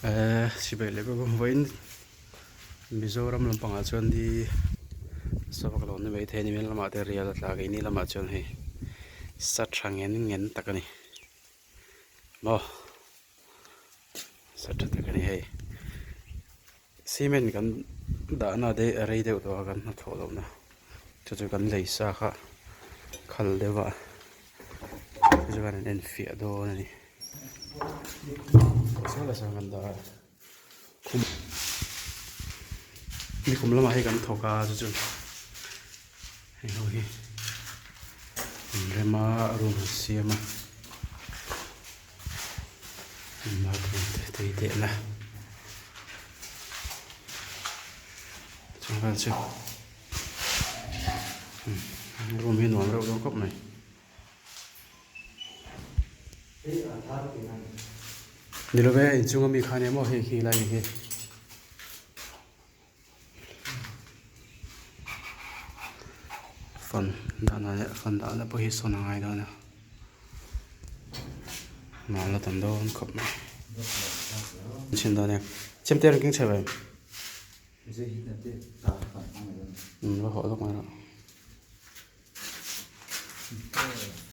Eee sipai leh bawk a vawiin Mizoram lampangah chuan ni sa vak lo ni maithei a ni mial lamah te rial a tla a keini lamah chuan hei sa tha ngen ngen tak a ni maw sa tha tak a ni hei cement kan dahna te a rei deuh tawh a kan hnathawh lohna chu chu kan lei sa kha khal deuh a chu chu kan enfiah dawn a ni. Nikum lamah hei kan thawk a chu chu hei ho hi an rem a room an siam a bathroom te tui tehna chung vel chu room hi nuam reuh dawn khawp mai. Ni love inchunga mi kha nia maw hei khi lai ni hi. Fan dahna leh fan dahna pawh hi sawn a ngai dawn a mal la tam dawn khawp mai chhin dawn e chemte rawn keng chhe ve va hawh lawk mai rawh.